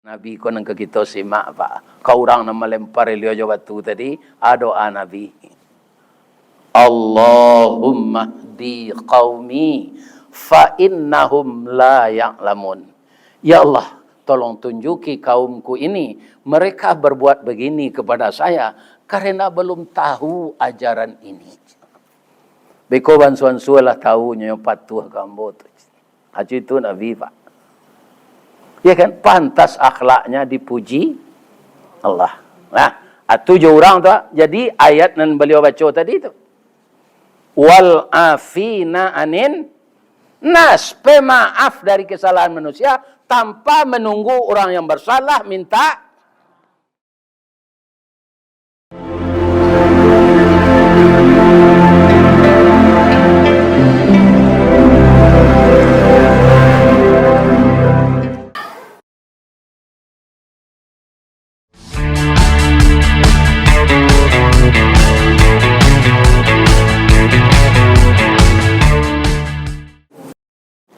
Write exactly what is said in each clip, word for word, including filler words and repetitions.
Nabi ko nan ka kito simak, Pak. Ka urang nan malempar Ilyo jo batu tadi, a doa Nabi. "Allahumma hdi qaumi fa innahum la ya'lamun." Ya Allah, tolong tunjuki kaumku ini, mereka berbuat begini kepada saya karena belum tahu ajaran ini. Beko bansuan-suan lah tahu nyo patuah ka ambo tu. Acu itu Nabi, Pak. Ya kan? Pantas akhlaknya dipuji Allah. Nah, atu jo urang tu, ah. Jadi, ayat nan baliau baco tadi tu. "Wal afina anin nas." Pemaaf dari kesalahan manusia tanpa menunggu orang yang bersalah minta.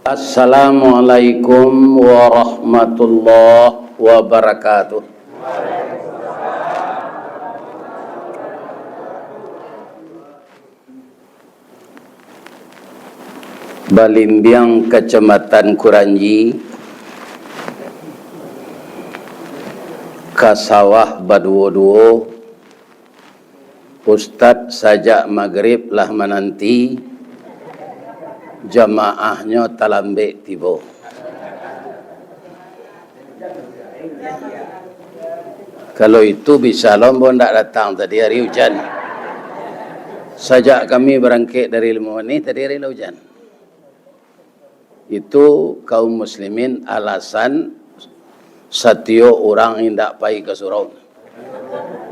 Assalamualaikum warahmatullahi wabarakatuh. Balimbiang Kacamatan Kuranji, ka sawah baduo-duo, Ustad sajak magrib lah mananti, jamaahnyo talambek tibo. Kalau itu bisa lo ambo ndak datang tadi, hari ujan. Sajak kami barangkek dari Limawanih tadi hari lah ujan. Itu kaum muslimin alasan satiok urang indak pai ka surau.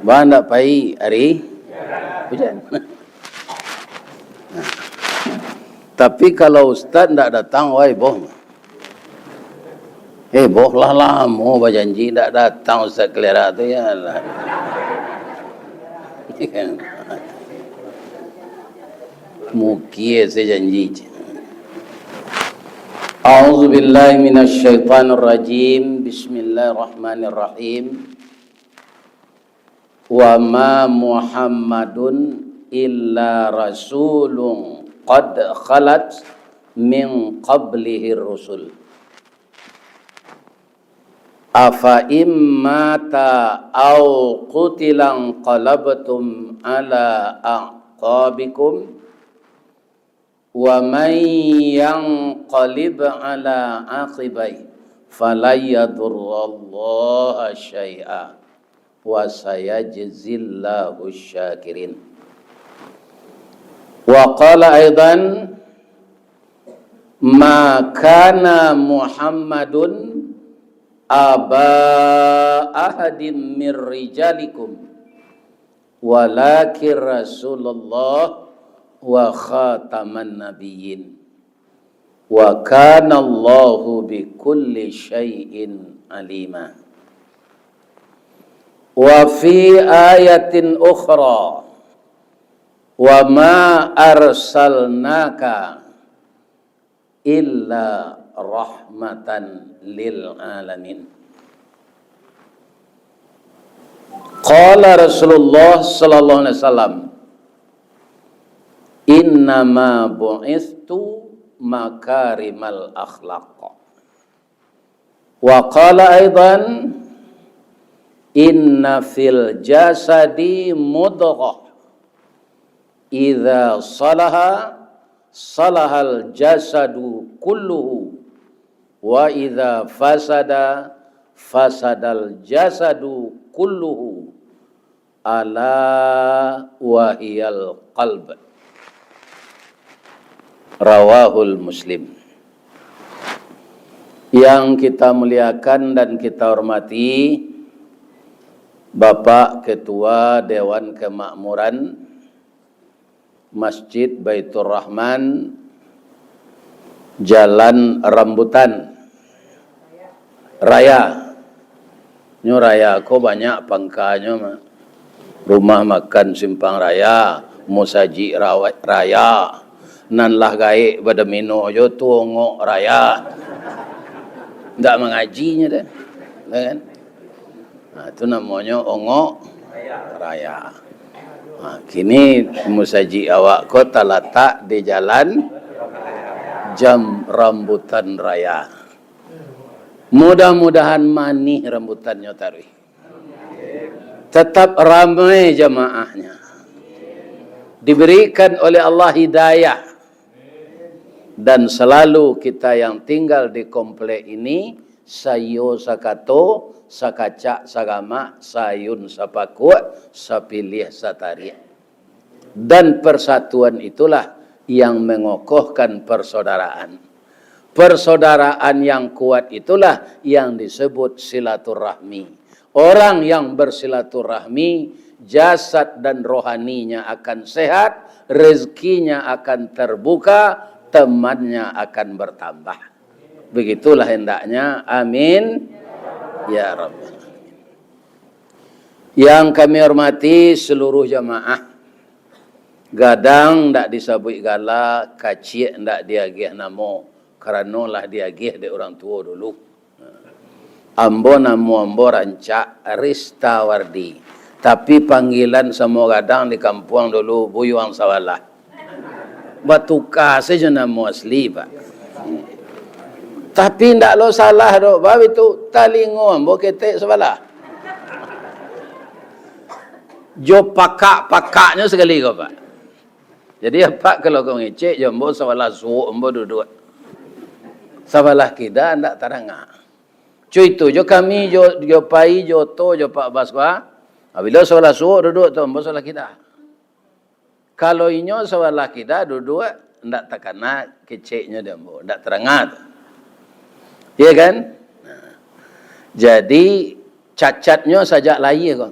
Ba indak pai ari ujan. Nah. Tapi kalau ustad ndak datang, wai boh. Eh, boh lah lamo bajanji ndak datang ustad Kaliarak tu, ya lah. Mukia se janji. A'udzubillahi minasyaitonirrajim. Bismillahirrahmanirrahim. Wa ma Muhammadun illa rasulun qad khalat min qablihir rusul. Afa in mata au qutila inqalabtum ala a'qabikum, wa man yanqalib ala aqibai falan yadurrallaha syai'a, wa sayajzillahu syakirin. Wa qala aidan, ma kana Muhammadun aba ahadim mir rijalikum, walakin Rasulullah wa khataman nabiyyin, wa kana Allahu bikulli syai'in alima. Wa fi ayatin ukhra, wa ma arsalnaka illa rahmatan lil alamin. Qala Rasulullah sallallahu alaihi wasallam, "Innama bu'istu makarimal akhlaq." Wa qala aidan, "Inna fil jasadi mudghah, idza salaha, salahal jasadu kulluhu, wa idza fasada, fasadal jasadu kulluhu, ala wahiyal qalb." Rawahul Muslim. Yang kita muliakan dan kita hormati, Bapak Ketua Dewan Kemakmuran Masjid Baitur Rahman, Jalan Rambutan Raya. Nyo raya ko banyak pangkanyo mah. Rumah makan Simpang Raya, musajik rawa-, raya. Nan lah gaek badomino jo tu ongok raya. Ndak mangaji nyo deh. Kan? Nah, itu namonyo ongok raya. Nah, kini musajik awak ko talatak di jalan jam rambutan raya. Mudah-mudahan manih rambutannyo taruih. Tetap ramai jamaahnya. Diberikan oleh Allah hidayah. Dan selalu kita yang tinggal di komplek ini, saiyo sakato, sakacak sagamak, saayun sapakuak, sapiliah satariak. Dan persatuan itulah yang mengokohkan persaudaraan. Persaudaraan yang kuat itulah yang disebut silaturahmi. Orang yang bersilaturahmi, jasad dan rohaninya akan sehat, rezekinya akan terbuka, temannya akan bertambah. Begitulah hendaknya. Amin. Ya Rabbal Alamin. Yang kami hormati seluruh jamaah, gadang ndak disabuik gala, kaciak ndak diagiah namo, karano lah diagiah dek urang tuo dulu. Ambo, namo ambo rancak Rista Wardi, tapi panggilan samo gadang di kampuang dulu Buyuang Sawalah. Batuka sajo namo asli, Pak. Tapi ndak lo salah doh, bab itu talingo ambo ketek sabalah. Jo pakak-pakaknyo sakali ko, Pak. Jadi, Apak kalau ka mangecek jo ambo, sabalah suok ambo duduak. Sabalah kida ndak tadanga. Cuito jo kami, jo, jo Pai, jo Oto, jo Pak Bas ko, ha. Bilo sabalah suok duduak tu, ambo sabalah kida. Kalau inyo sabalah kida duduak, ndak takana keceknyo di ambo, ndak tadanga tu. Iya kan? Nah. Jadi, cacatnyo sajak lahia ko.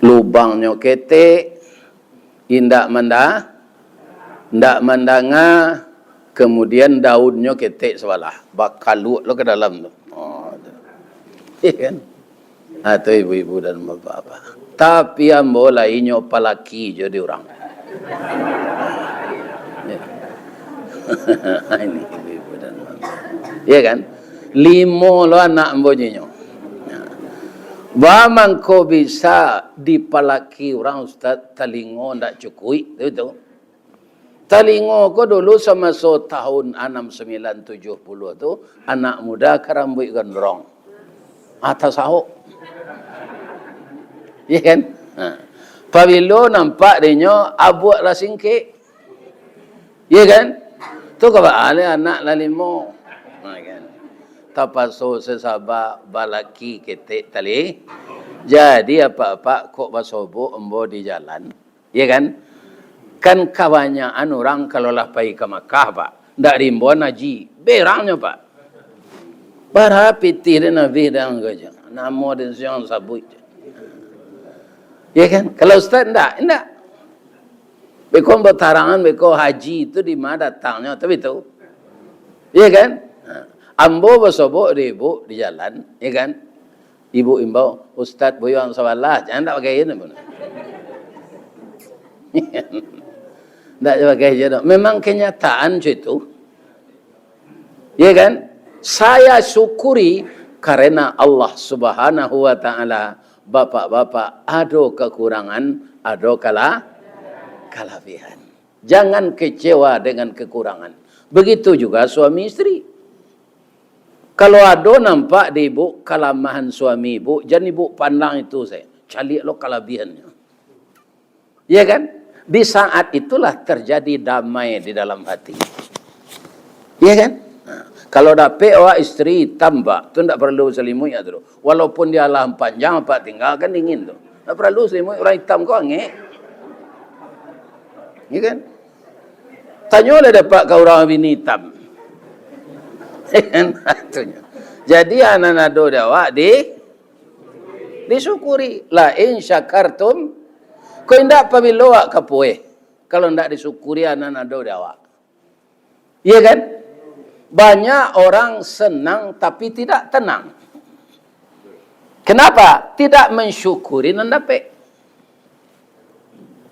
Lubangnyo ketek, indak manda-, indak mandanga, kemudian daunnyo ketek sabalah, bakaluak lo ka dalam tu. Oh, tu. Iya kan? Atau ibu-ibu dan bapak-bapak. Tapi ambo lah inyo palaki jo di urang. Ini ibu-ibu dan bapak. Iya kan? Limo lo anak ambo jo inyo. Ba mangko bisa dipalaki urang, Ustaz, talingo ndak cukuik, tu, tu. Talingo ko dulu samaso tahun anam sambilan tujuh puluh tu, anak muda ka rambuik gondrong. Atas ahok. Iya kan? Ha. Pabilo nampak dinyo, abuak lah singkek. Iya kan? Tu ka baa lai anak lah limo. Ha, kan? Tapaso sasaba balaki ketek tali. Jadi, apak-apak kok basobok ambo di jalan. Iya kan? Kan kabanyakan urang kalau lah pai ka Makkah, Pak, ndak rimbon haji, berangnyo, Pak. Bara pitih den abih dang ko jo. Namo den siang sabuik. Iya kan? Kalau ustaz ndak, ndak. Beko ambo tarangan, beko haji tu di ma datangnyo, tapi tu. Iya kan? Ha. Ambo basobok di ibu di jalan, iya kan? Ibu imbau, "Ustaz Buyuang Sawalah, jan ndak pakai ian." Ndak pakai je doh. Memang kenyataan cuy itu. Ya kan? Saya syukuri karena Allah Subhanahu wa Ta'ala, bapak-bapak, ado kekurangan, ado kala-, kalabihan. Jangan kecewa dengan kekurangan. Begitu juga suami istri. Kalau ado nampak di ibu kalamahan suami ibu, jan ibu pandang itu saja. Caliak lo kalabihannyo. Ya kan? Di saat itulah terjadi damai di dalam hati. Ya kan? Nah, kalau dapek awak istri hitam, Pak, tu ndak perlu salimuik tu. Walaupun dia lah panjang, Pak, tinggalkan dingin tu. Ndak perlu salimuik, orang hitam ko angek. Ya kan? Tanyolah dapek ka urang bini hitam. Ya kan? Tunyo. Jadi, anan ado di awak di, disyukuri. La in syakartum, ko indak pabilo awak ka pueh, kalau indak disyukuri anan ado di awak. Iya kan? Banyak orang senang tapi tidak tenang. Kenapa? Tidak mensyukuri nan dapek.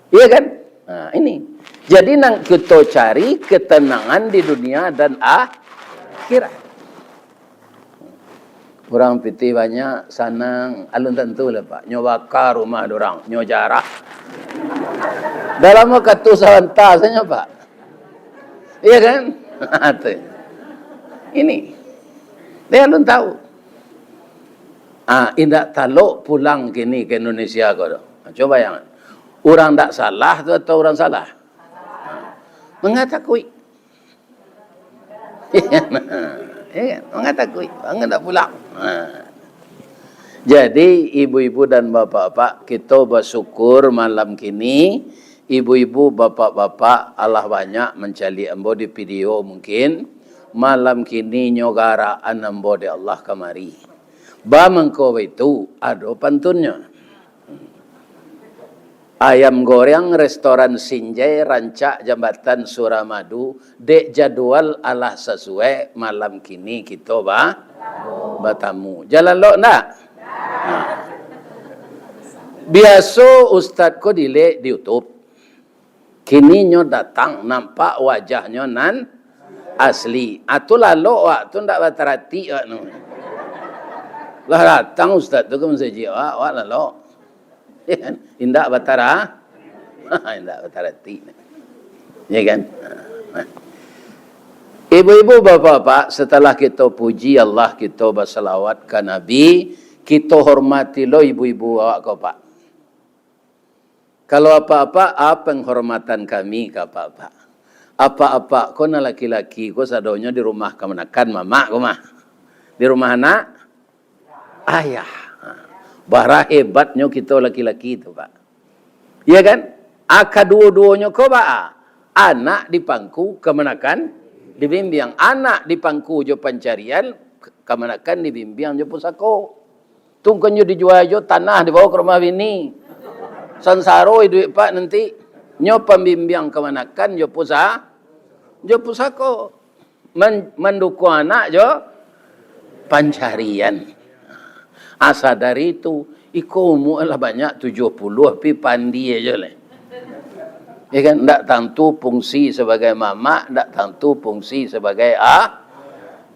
Iya kan? Nah, ini. Jadi, nan kito cari ketenangan di dunia dan akhirat. Urang pitih banyak, sanang, alun tantu lah, Pak. Nyo baka rumah urang, nyo jarah. Dalam wakatu sabanta sajo, Pak. Iya kan? Tu. Ini. Dia alun tahu. Ah, indak talok pulang kini ka Indonesia ko tu. Cuba bayangkan. Urang ndak salah tu atau urang salah? Manga takuik. Iya kan? Manga takuik. Manga ndak pulang. Ha. Jadi, ibu-ibu dan bapak-bapak, kito basyukur malam kini, ibu-ibu, bapak-bapak, alah banyak mancaliak ambo di video mungkin. Malam kini nyo garaan ambo dek Allah kamari. Ba mangko baitu, ado pantunnyo. Ayam goreng restoran Sinjai rancak Jambatan Suramadu, dek jadual alah sasuai, malam kini kito ba-, batamu. Jan lalok ndak? Nah. Biaso ustad ko diliek di YouTube. Kini nyo datang, nampak wajahnyo nan asli. Ah, tu lalok awak tu ndak bataratik awak tu. Lah datang ustad tu ka masajik awak, awak lalok. Ya kan? Indak batara-, indak bataratik. Ya kan? Ibu-ibu, bapak-bapak, setelah kito puji Allah, kito basalawat ka Nabi, kito hormati lo ibu-ibu awak ko, Pak. Kalau apak-apak, a penghormatan kami ka apak-apak. Apak-apak ko nan laki-laki ko sadonyo di rumah kamanakan mamak ko mah. Di rumah anak, ayah. Bara hebatnyo kito laki-laki tu, Pak. Iya kan? A, kaduo-duonyo ko baa? Anak dipangku, kamanakan dibimbiang. Anak dipangku jo pancarian, kamanakan dibimbiang jo pusako. Tungkon jo dijua jo tanah dibawa ka rumah bini. Sansaro iduik pak nanti. Nyo pambimbiang kamanakan jo pusa-, jo pusako. Man-, mandukuang anak jo pancarian. Asa dari itu, iko umua lah banyak tujuah puluah, pi pandie jo leh. Ya kan? Ndak tantu fungsi sabagai mamak, ndak tantu fungsi sabagai a-,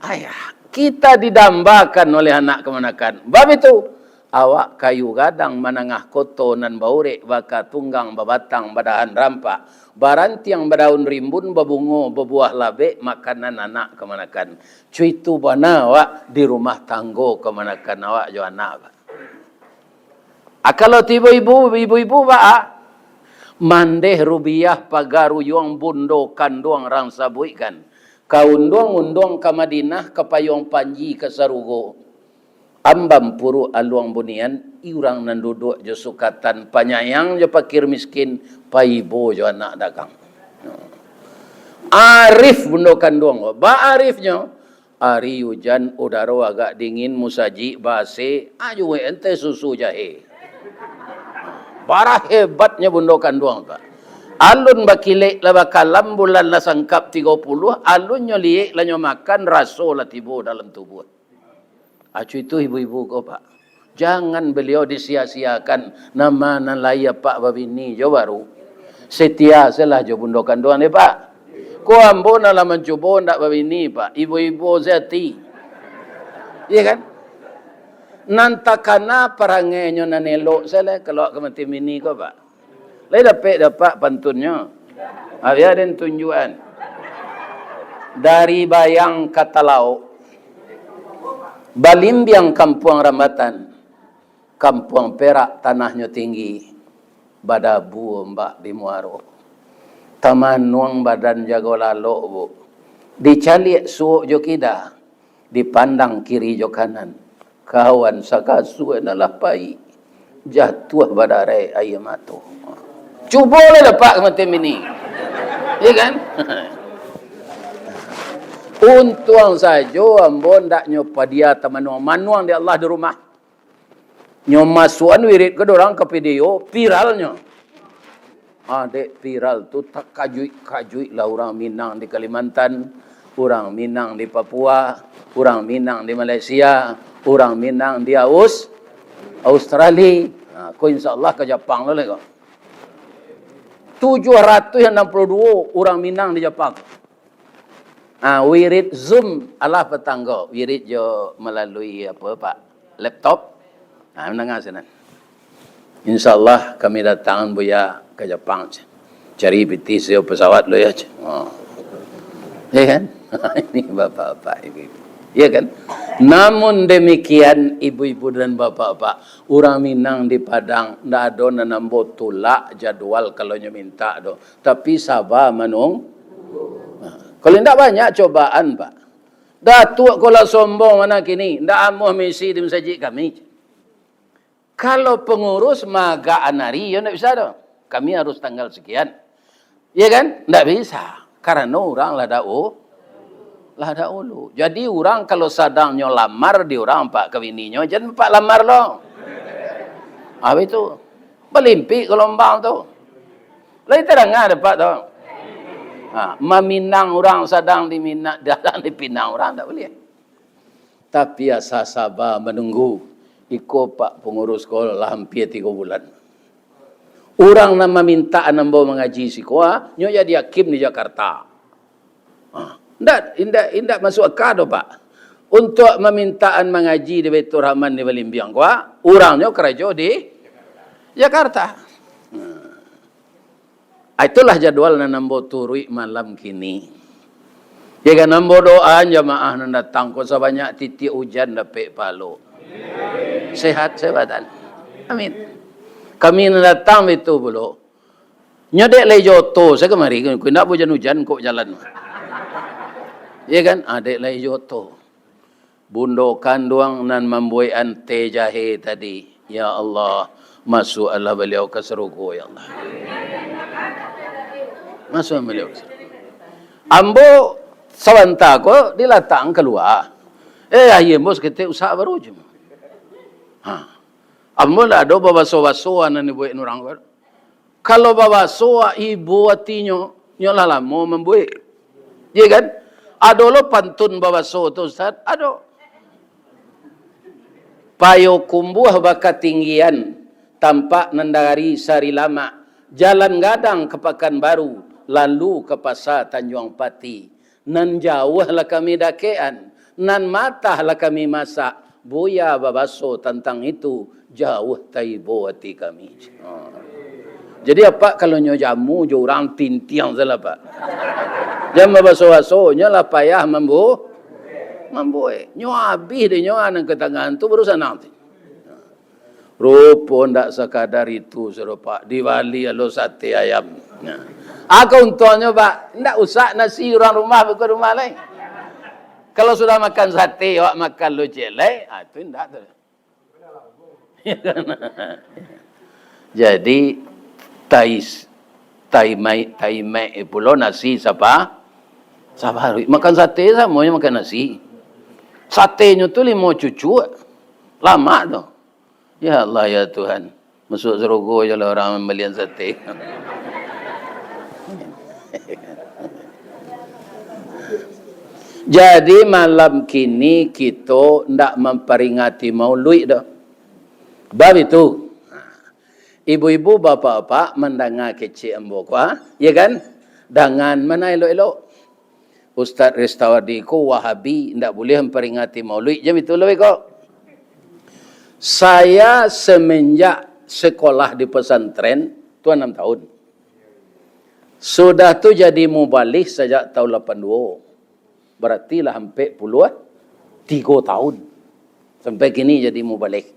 ayah. Kita didambakan oleh anak kamanakan. Bab itu, awak kayu gadang manangah koto nan baurek, baka tunggang babatang badahan rampak, barantiang badaun rimbun, babungo, babuah labek, makanan anak kamanakan. Cuitu bana awak di rumah tanggo kamanakan awak jo anak, Pak. A, kalau tibo ibu, ibu-ibu baa? Mandeh rubiah pagaruyuang bundo kanduang rang sabuikkan. Ka unduang-unduang ka Madinah, ka payuang panji ka sarugo. Ambam puruak aluang bunian, urang nan duduak jo sukatan, panyayang jo pakir miskin, paibo jo anak dagang. Arif bundo kanduang ko. Ba arifnyo, ari ujan, udaro agak dingin, musajik ba-A C, ajuik ente susu jahe. Bara hebatnyo bundo kanduang tu. Alun bakilek lah bakalam, bulan lah sangkap tigo puluah, alunnyo liek lah nyo makan, raso lah tibo dalam tubuah. Acu itu ibu-ibu ko, Pak. Jangan beliau disia-siakan, nama nan lai apak babini jo baru. Setia sajolah jo bundo kanduang ni, Pak. Ko ambo nan lah mancubo ndak babini, Pak. Ibu-ibu sehati. Iya kan? Nan takana parangainyo nan elok sajolah kalau ka mati bini ko, Pak. Lai dapek dek apak pantunnyo? Ha, bia den tunjuakan. Dari Bayang ka Talaok, balimbiang Kampuang Rambatan, Kampuang Perak tanahnyo tinggi, badabu ombak di muaro. Tamanuang badan jago lalok, Bu. Dicaliak suok jo kida, dipandang kiri jo kanan, kawan sakasua nan lah pai, jatuah badarai aia mato. Cubolah dapek ka mati bini. Iya kan? Untuang sajo ambo ndak nyo padia tamanuang, manuang dek Allah di rumah. Nyo masuakan wirid ko dek urang ka video, viralnyo. Ah, dek viral tu, takajuik-kajuik lah urang Minang di Kalimantan, urang Minang di Papua, urang Minang di Malaysia, urang Minang di Aus-, Australia. Ha, ko insya Allah ka Japang lo lai ko. Tujuah ratuih anam puluah duo urang Minang di Japang. Ah, wirid Zoom, alah patang ko, wirid jo malalui apa, Pak? Laptop. Ah, mandanga sinan. Insya Allah kami datang, Buya, ka Japang. Cari pitih sio pesawat lo ya. Oh. Ya kan? Ini bapak-bapak, ibu-ibu. Ya kan? Namun demikian, ibu-ibu dan bapak-bapak, urang Minang di Padang, ndak ado nan ambo tulak jadwal kalau nyo minta doh. Tapi saba manung-, nah, kalau indak banyak cobaan, Pak. Datuak ko lah sombong mano kini, indak amuah misi di masajik kami. Kalau pangurus maagak anari, yo indak bisa doh. Kami harus tanggal sekian. Iya kan? Indak bisa. Karano urang lah dau-, lah dahulu. Jadi urang kalau sadang nyo lamar di urang, Pak, ka bininyo, jan Pak lamar lo. Ah, itu. Balimpik galombang tu. Lai tadanga dek Apak tu. Ha, maminang urang sadang di Mina-, sadang dipinang urang, ndak buliah. Tapi asa saba manunggu. Iko Pak Pangurus ko lah ampia tigo bulan. Urang nan mamintaan ambo mangaji siko, ha, nyo jadi hakim di Jakarta. Ha, indak, indak, indak masuak aka doh, Pak. Untuak mamintaan mangaji di Baiturrahman di Balimbiang ko, ha, urangnyo karajo di Jakarta. Ha. Itulah jadwal nan ambo turuik malam kini. Ya kan, ambo doaan jamaah nan datang ko sabanyak titiak ujan dapek pahalo. Sehat, sehat. Amin. Kami nan datang itu pulo. Nyo dek lai jo oto, sa kamari ko indak baujan-ujan kok jalan. Ya kan? Ah, dek lai jo oto. Bundo kanduang nan mambuekan teh jahe tadi. Ya Allah, masuaklah baliau ka sarugo, ya Allah. Masuak baliau ka sarugo. Ambo sabanta ko dilatakkan kalua. Eh, aia ambo saketek usak baru je. Ha. Ambo ndak ado babaso-baso nan dibuek urang ko. Kalau babaso, ibo atinyo, nyo lah lamo mambuek. Iya kan? Ado lo pantun babaso tu, Ustaz? Ado. Payokumbuah bakatinggian, tampak nan dari Sarilamak, jalan gadang ka Pakanbaru, lalu ka Pasa Tanjuang Pati. Nan jauah lah kami dakekan, nan matah lah kami masak. Buya babaso tantang itu, jauah taibo ati kami. Ha. Jadi, Apak kalau nyo jamu jo urang, tintiang salah, Pak. Jan babaso-baso, nyo lah payah mambu-, mambuek. Nyo abih dek nyo nan ka tangan tu, baru sanang tu. Rupo ndak sakadar itu, Saudara Pak, dibali alo sate ayam. Nah. Aka untuangnyo, Pak, ndak usah nasi urang rumah, bukan rumah lai. Kalau sudah makan sate, awak makan locek lai, ah, tu ndak tu. Jadi, tais, tai mai-, tai mek pulo nasi sapa-, saparuik. Makan sate samo jo makan nasi. Satenyo tu limo cucuk, lamak tu. Ya Allah, ya Tuhan. Masuak sarugo jo lah urang mambalian sate. Jadi, malam kini kito ndak mamparingati mauluik doh. Bab itu, ibu-ibu, bapak-bapak, mandanga kecek ambo ko, ha? Ya kan? Dangan ma nan elok-elok. Ustaz Ristawardi ko Wahabi, indak buliah mamparingati mauluik, jan itu lo ko. Saya semenjak sekolah di pesantren, tu anam tahun. Sudah tu jadi mubalig sajak tahun lapan duo. Barati lah ampek puluah tigo tahun. Sampai kini jadi mubalig.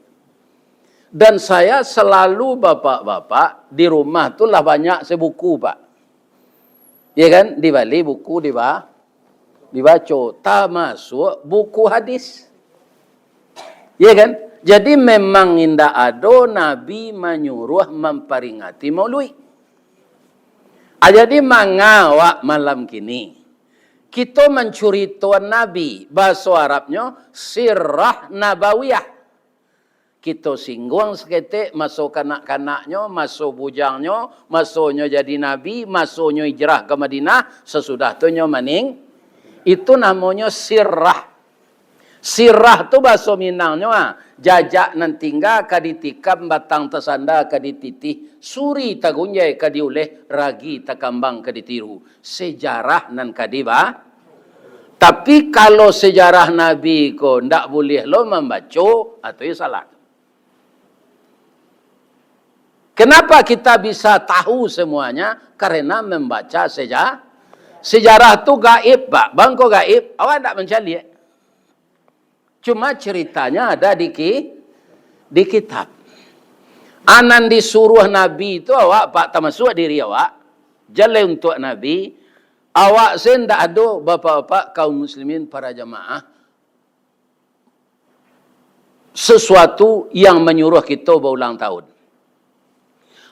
Dan saya selalu, bapak-bapak, di rumah tu lah banyak se buku, Pak. Ya kan? Dibali buku, diba-, dibaco. Tamasuak buku hadis. Ya kan? Jadi, memang indak ado Nabi manyuruah mamparingati mauluik. Ah, jadi, manga awak malam kini kito mancuritoan Nabi, bahaso Arabnyo sirah nabawiyah. Kito singguang saketek maso kanak-kanaknyo, maso bujangnyo, masonyo jadi nabi, masonyo hijrah ka Madinah, sasudah tu nyo maning-, itu namonyo sirah. Sirah tu bahaso Minangnyo, ah, jajak nan tingga ka ditikam, batang tasanda ka dititih, suri tagunjai ka diuleh, ragi takambang ka ditiru. Sejarah nan ka diba-, Tapi kalau sejarah Nabi ko ndak buliah lo mambaco, atau iyo salah. Kenapa kita bisa tahu semuanya? Karena membaca seja-, sejarah tu gaib, Pak. Bang ko gaib, awak ndak mancaliak. Cuma ceritanya ada di ki-, di kitab. Anan disuruh Nabi tu awak, Pak, tamasuk diri awak, jaleh untuak Nabi, awak se ndak ado, bapak-bapak kaum muslimin, para jamaah, sesuatu yang manyuruh kito baulang tahun.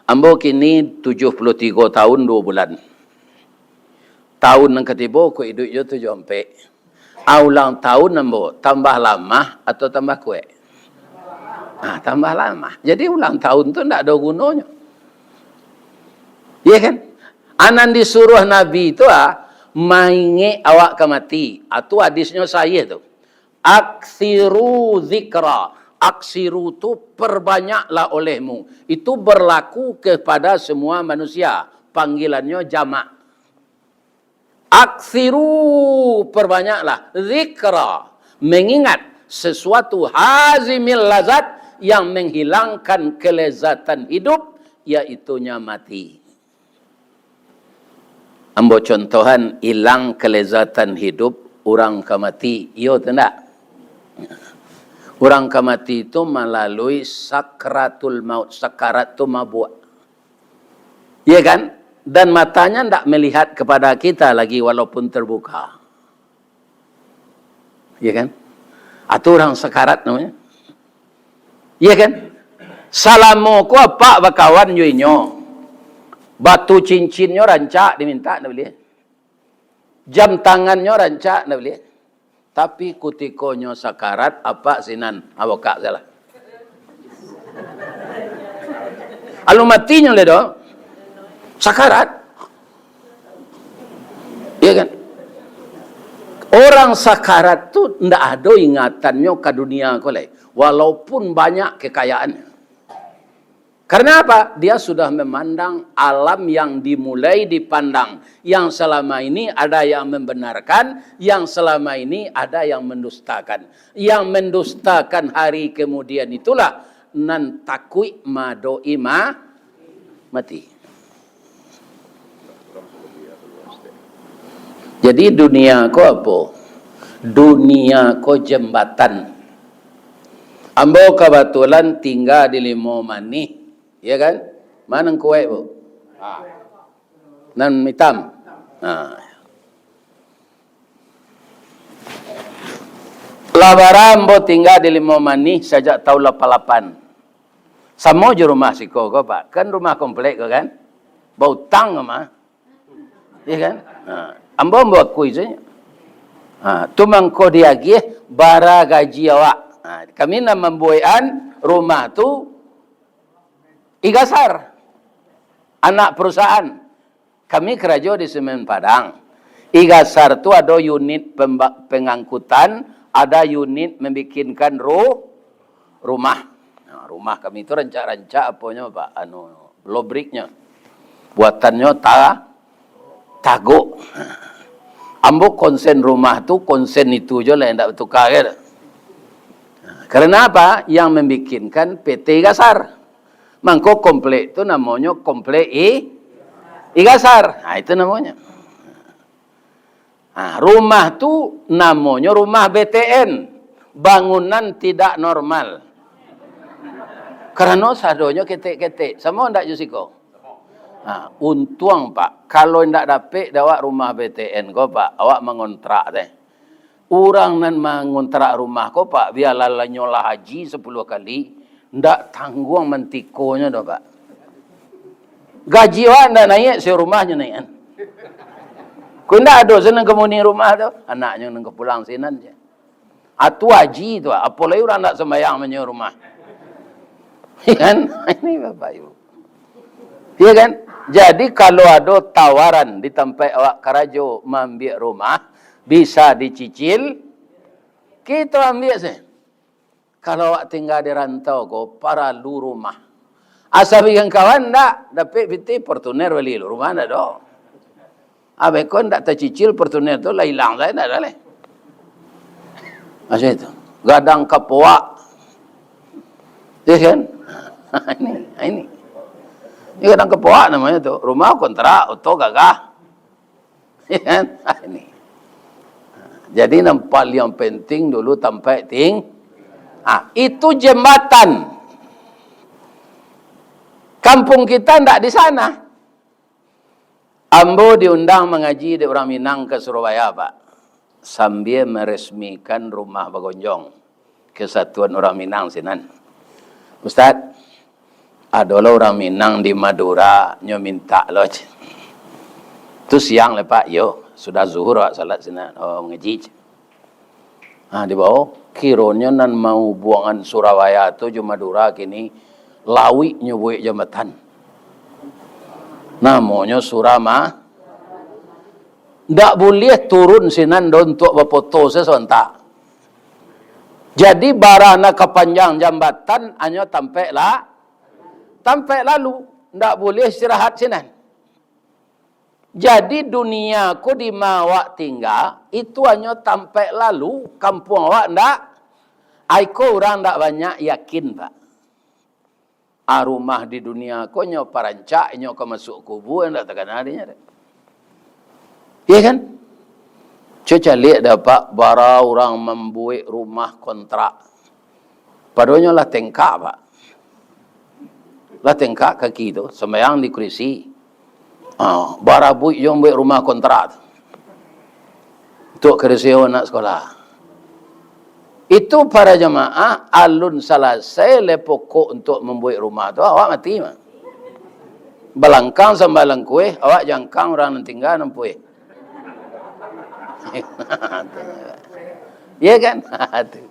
Ambo kini tujuh puluh tigo tahun duo bulan. Tahun nan katibo ko iduik jo tujuh ampek. Ah, ulang tahun ambo tambah lamah atau tambah kuek? Ah, tambah lamah. Jadi ulang tahun tu ndak ado gunonyo. Iya kan? Anan disuruh Nabi tu ah, maingek awak ka mati. Ah, tu hadisnyo sahih tu. Aksiru zikra. Aksiru tu perbanyaklah olehmu. Itu berlaku kepada semua manusia. Panggilannya jamak. Aksiru, perbanyaklah. Zikra, mengingat sesuatu hazimil lazat yang menghilangkan kelezatan hidup, yaitunya mati. Ambo contohan, ilang kelezatan hidup urang ka mati. Iyo tu ndak? Urang ka mati tu malalui sakratul maut. Sakarat tu mabuak. Iya kan? Dan matanya ndak melihat kepada kita lagi walaupun terbuka. Iya kan? Atau urang sakarat namanya. Iya kan? Salamo ko apak bakawan jo inyo. Batu cincinnyo rancak diminta, ndak buliah. Jam tangannyo rancak, ndak buliah. Tapi kutikonyo sakarat, apak sinan, abokak salah. Alun matinyo lai doh. Sakarat. Iya kan? Orang sakarat tu ndak ado ingatannyo ka dunia ko lai. Walaupun banyak kekayaannyo. Karena apa? Dia sudah memandang alam yang dimulai dipandang. Yang selama ini ada yang membenarkan, yang selama ini ada yang mendustakan. Yang mendustakan hari kemudian itulah nan takuik madoi ma-, mati. Jadi dunia ko apo? Dunia ko jembatan. Ambo kabatulan tingga di Limo Manih, ya kan? Ma nan kuaik, Bu? Ha. Nan itam. Ha. Lah bara ambo tingga di Limo Manih sajak taun lapan lapan. Samo jo rumah siko ko, Pak. Kan rumah komplek ko kan? Bautang mah. Iya kan? Ha, ambo, ambo akui sajo. Ha, tu mangko diagiah bara gaji awak. Ha, kami nan mambuekan rumah tu I Gasar, anak perusahaan. Kami karajo di Semen Padang. I Gasar tu ado unit pemba-, pengangkutan, ada unit membikinkan ru-, rumah. Nah, rumah kami tu rancak-rancak aponyo, Pak, anu, blobriknyo. Buatannyo ta-, tagok. Ambo konsen rumah tu, konsen itu jo lah, indak batuka, kan? Karena apa? Yang membikinkan P T Gasar. Mangko komplek tu namonyo komplek I-, I Gasar. Nah, itu namonyo. Nah, rumah tu namonyo rumah B T N, bangunan tidak normal. Karano sadonyo ketek-ketek. Samo ndak jo siko? Nah, untuang, Pak, kalau ndak dapek dek awak rumah B T N ko, Pak, awak mangontrak teh. Urang nan mangontrak rumah ko, Pak, bialah nyo lah haji sapuluah kali, ndak tangguang mantikonyo doh, Pak. Gaji awak ndak naiak, sio rumahnyo naiakan. Ko ndak ado se nan ka mauni rumah tu, anaknyo nan ka pulang sinan se. Atu haji tu, apo lai urang ndak sumbayang manyio rumah. Iya kan? Ini Bapak Ibu. Iya kan? Jadi, kalau ado tawaran di tampek awak karajo maambiak rumah, bisa dicicil, kito ambiak se. Kalau awak tingga di rantau ko, paralu rumah. Asa bikin kawan ndak, dapek pitih Fortuner bali lu, rumah ndak ado. Abih ko ndak tacicil Fortuner tu, lah ilang sajo, ndak ado lai. Macam itu. Gadang kapoak. Ya kan? Ini, ini. Ini gadang kapoak namanya tu. Rumah kontrak, oto gagah. Ya kan? Ini. Jadi, yang paling penting dulu tampek ting-, ah, itu jembatan. Kampung kita ndak di sana. Ambo diundang mangaji dek urang Minang ka Surabaya, Pak, sambia maresmikan rumah bagonjong kesatuan urang Minang sinan. "Ustaz, adolah urang Minang di Madura, nyo mintak lo," cek. "Tu siang lai, Pak?" "Iyo, sudah zuhur awak salat sinan, oh, mangaji," cek. Nah, dibawo, kironyo nan mahubuangan Surabaya tu jo Madura kini, lauik nyo buek jambatan. Namonyo Surama-, ndak buliah turun sinan do untuak bapoto se sabanta. Jadi, bara nan ka panjang jambatan, hanyo tampek la-, tampek lalu, ndak buliah istirahat sinan. Jadi, dunia ko di ma awak tingga, itu hanyo tampek lalu, kampuang awak ndak. Ai ko urang ndak banyak yakin, Pak. Ah, rumah di dunia ko nyo parancak, inyo ka masuak kubua, ndak takana dinyo dek. Iya kan? Cubo caliak dek Apak, bara urang mambuek rumah kontrak. Padonyo lah tengkak, Pak. Lah tengkak kaki tu, sumbayang di kurisi. Ah, barabuik jo mambuek rumah kontrak tu. Untuak kurisi anak sekolah. Itu para jamaah, alun salasai lai pokok untuak mambuek rumah tu, awak mati mah. Balangkang sambalangkuih, awak jangkang urang nan tingga nampuih. Iya kan? Tu.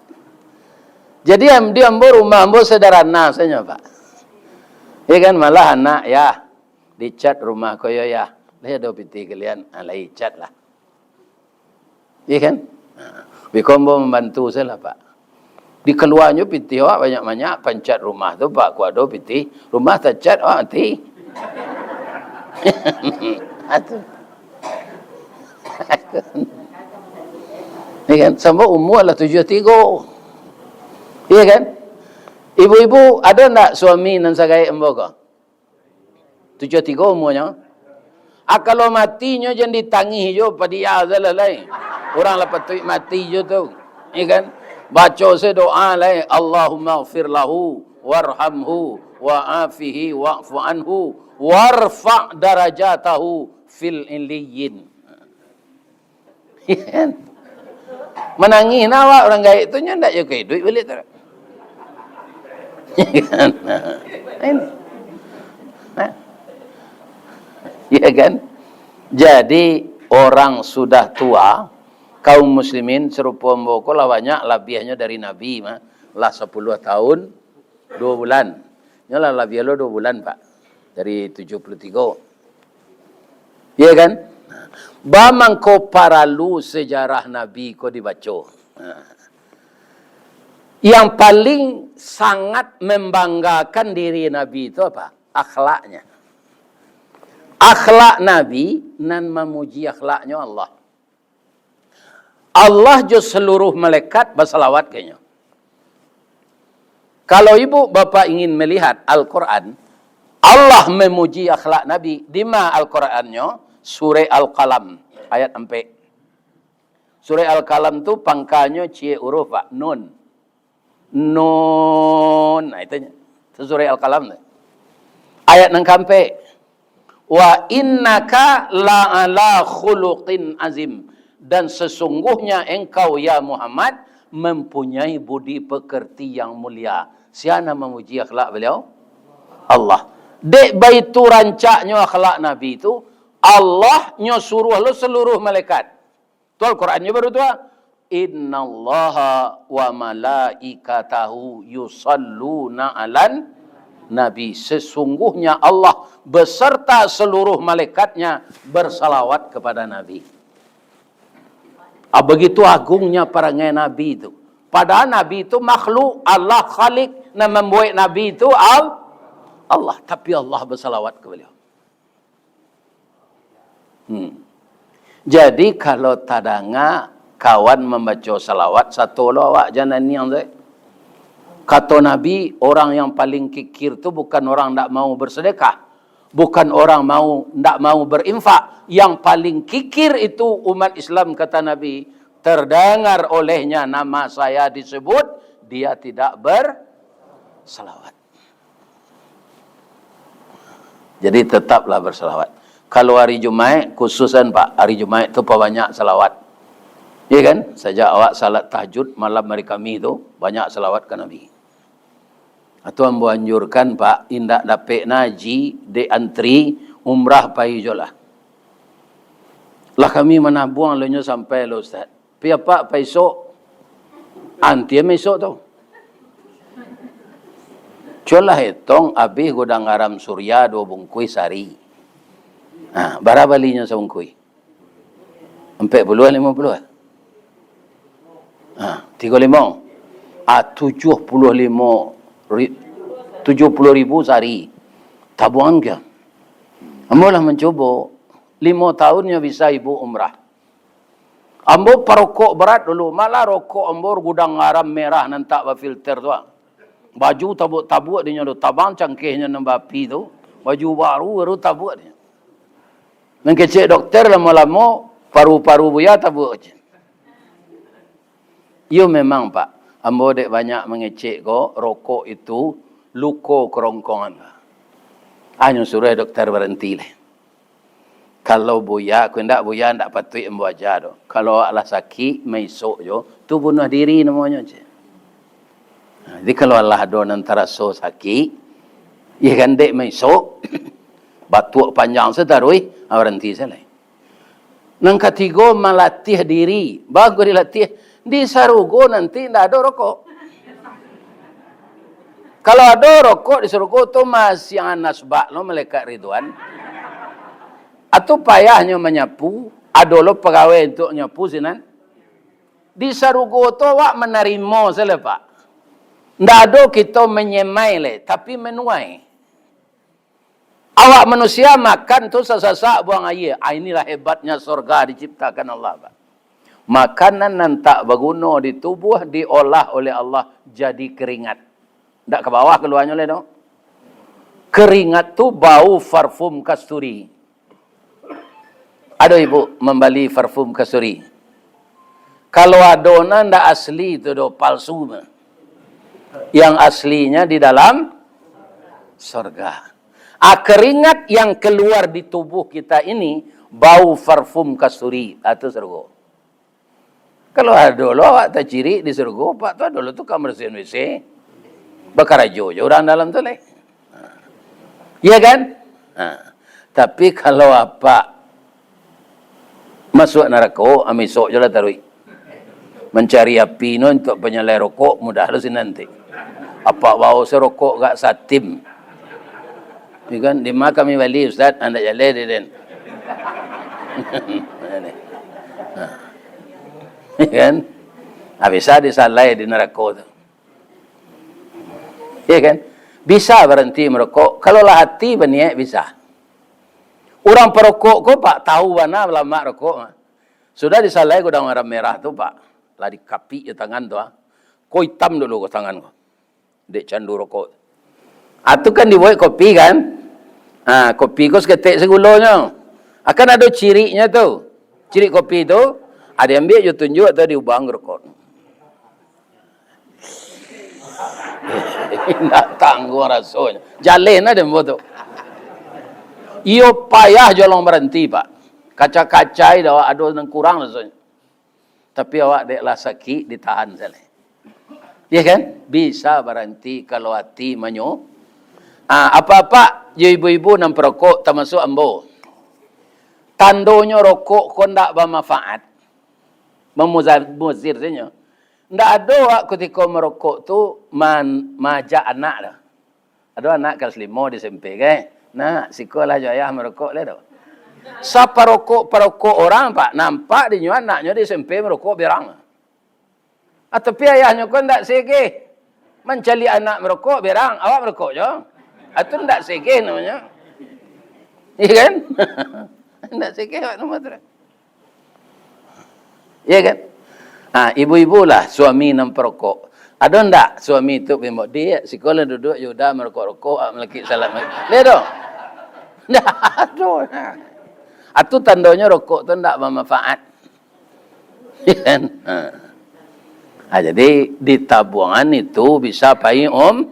Jadi, am-, di ambo rumah ambo sederhana sajo, Pak. Iya kan? Malah anak, "Yah, dicat rumah ko yo, Yah." Lah ado pitih kalian, ah, lai cat lah. Iya kan? Biko ambo mambantu sajolah, Pak. Dikaluanyo pitih awak banyak-banyak, pancat rumah tu, Pak, kok ado pitih, rumah tacat, awak mati. Atu. Iya kan? Sampai umur lah tujuah tigo. Iya kan? Ibu-ibu, ado ndak suami nan sagaek ambo ko? Tujuah tigo umuanyo. Ah, kalau matinyo jan ditangih jo, padia sajolah lai. Urang lah patuik mati jo tu. Iya kan? Baco se doa lai, "Allahumma ghfir lahu, warhamhu, wa afihi, wa'fu anhu, warfa' darajatahu fil illiyin." Manangih nah awak, urang gaek tu nyo ndak jo ka iduik baliak tu. Ini. Nah. Ya kan? Jadi, orang sudah tua, kaum muslimin sarupo ambo ko lah banyak labiahnyo dari Nabi mah, lah sapuluah tahun, duo bulan. Nyo lah labiah lo duo bulan, Pak. Dari tujuah puluah tigo. Iya kan? Ba mangko paralu sejarah Nabi ko dibaco. Nah. Yang paling sangat membanggakan diri Nabi itu apa? Akhlaknya. Akhlak Nabi nan mamuji akhlaknyo Allah. Allah jo saluruh malaikat basalawat ka Inyo. Kalau ibu bapak ingin melihat Al-Quran, Allah memuji akhlak Nabi, di ma Al-Qurannyo? Surah Al-Qalam, ayat ampek. Surah Al-Qalam tu pangkanyo ciek huruf, Pak, nun. Nun. Nah, itu nyo. Itu Surah Al-Qalam tu. Ayat nan kaampek. "Wa innaka la'ala khuluqin azim." Dan sesungguhnya engkau, ya Muhammad, mempunyai budi pekerti yang mulia. Sia nan mamuji akhlak beliau? Allah. Dek baitu rancaknyo akhlak Nabi tu, Allah nyo suruah lo seluruh malaikat. Tu Al-Quran nyo baru tu, ah. "Innallaha wa malaikatahu yusalluna 'alan nabi." Sesungguhnya Allah beserta seluruh malaikatnya bersalawat kepada Nabi. Ah, begitu agungnya parangai Nabi itu. Padahal Nabi itu makhluk, Allah Khalik, nan mambuek Nabi itu Al-, Allah. Tapi Allah bersalawat ka beliau. Hmm. Jadi, kalau tadanga Kawan mambaco salawat, sato lo awak jan aniang sae. Kato Nabi, orang yang paling kikir tu bukan orang ndak mau bersedekah, bukan orang mau, ndak mau berinfak. Yang paling kikir itu umat Islam, kata Nabi, terdengar olehnya nama saya disebut, dia tidak bersalawat. Jadi, tetaplah bersalawat. Kalau hari Jumaik, khususan, Pak, hari Jumaik tu pabanyak salawat. Iya kan? Sajak awak salat tahajud malam hari Kamis tu, banyak salawat ka Nabi. Atau ambo anjurkan, Pak, indak dapek na haji, dek antri umrah pai jo lah. Lah kami manabuang lo nyo sampai lo, Ustaz. Pi apak pai isok? Antian isok tu. Cubolah etong, abih Gudang Garam Surya duo bungkuih sari. Ha, bara balinyo sabungkuih? Ampek puluah, limo puluah? Ha, tigo limo. Ah, tujuah puluah limo ri-, tujuah puluah ribu sari. Tabuangan ka? Ambo lah mancubo. Limo taun nyo bisa ibu umrah. Ambo parokok barat dulu, malah rokok ambo Gudang Garam merah nan tak bafilter tu, ah. Baju tabuak-tabuak dinyo tu, tabang cangkehnyo nan baapi tu, baju baru, baru tabuak dinyo. Nan kecek dokter lamo-lamo, paru-paru buya tabuak. Iyo memang, Pak, ambo dek banyak mangecek ko, rokok itu luko kerongkongan. Anyo suruah dokter baranti lai. Kalau buya, ko indak buya, indak patuik ambo aja doh. Kalau awak lah sakik, maisok jo, tu bunuah diri namonyo, cek. Nah, jadi kalau lah ado nan taraso sakik, iyo kan, dek maisok, batuak panjang sataruih, ah, baranti sajo lai. Nan katigo, malatih diri. Bagus dilatih. Di sarugo nanti ndak ado rokok. Kalau ado rokok di sarugo tu, masiang nasbak lo malaikat Ridwan. Atau payahnyo manyapu, ado lo pagawai untuak nyapu sinan. Di sarugo tu awak manarimo sajo, Pak. Ndak ado kito manyemai lai, tapi manuai. Awak manusia makan tu sasasak buang aia. Ah, inilah hebatnya sorga diciptakan Allah, Pak. Makanan nan tak baguno di tubuah diolah oleh Allah jadi keringat. Ndak ka bawah kaluanyo lai doh. Keringat tu bau parfum kasturi. Ado ibu mambali parfum kasturi? Kalau ado, nah, ndak asli tu doh, palsu mah. Yang aslinya di dalam sorga. Ah, keringat yang keluar di tubuh kita ini bau parfum kasturi, ah, tu sarugo. Kalau ado lo awak tacirik di sarugo, Pak, tu ado lo tukang barasiahan W C. Bakarajo jo urang dalam tu lai. Iya kan? Ha. Tapi kalau apak masuak narako, amisok jo lah taruih. Mancari api no untuak panyalai rokok, mudah lo sinan ti. Apak bao se rokok agak satim. Iyo kan? Di ma kami bali, Ustaz? Andak jaleh di den. Ha. Iyo kan? Ah, bisa disalai di narako tu. Iyo kan? Bisa baranti marokok. Kalau lah ati baniaik, bisa. Urang parokok ko, Pak, tahu bana lamak rokok. Sudah disalai Gudang Garam merah tu, Pak. Lah dikapik jo tangan tu, ah. Ko itam dulu ko tangan ko. Dek candu rokok. Ah, tu kan dibuek kopi kan? Ah, kopi ko saketek sagulonyo. Akan ado ciriknyo tu. Cirik kopi tu, ah, diambiak jo tunjuak tu diubang rokok. Indak tangguang rasonyo. Jaleh nah dek ambo tu. Iyo payah jolong baranti, Pak. Kaca-kacai dah ado nan kurang rasonyo. Tapi awak dek lah sakik, ditahan sajo. Iya kan? Bisa baranti kalau ati manyo. Ah, apak-apak, yo ibu-ibu nan parokok, tamasuak ambo. Tandonyo rokok ko ndak bamanfaat. Mamuzar-, muzir sajo. Ndak ado awak kutiko marokok tu man-, maajak anak tu. Ado anak kalas limo di S M P, kan? "Nak, siko lah jo ayah marokok lai tu." Saparokok-parokok urang, Pak, nampak dinyo anaknyo di S M P marokok berang. Ah, tapi ayahnyo ko ndak segeh. Mancaliak anak marokok berang, awak marokok jo. Ah, tu ndak segeh namonyo. Iya kan? Ndak segeh awak namo tu. Iya kan? Ah, ibu-ibu lah, suami nan parokok. Ado ndak suami tu pimo, "Diak, siko lah duduak, yo udah marokok-rokok, ah, malakik salam." Lihat tu. Ndak ado. Ah, tu tandonyo rokok tu ndak bamanfaat. Kan? Ha. Ha, jadi, di tabuangan itu bisa pai um-,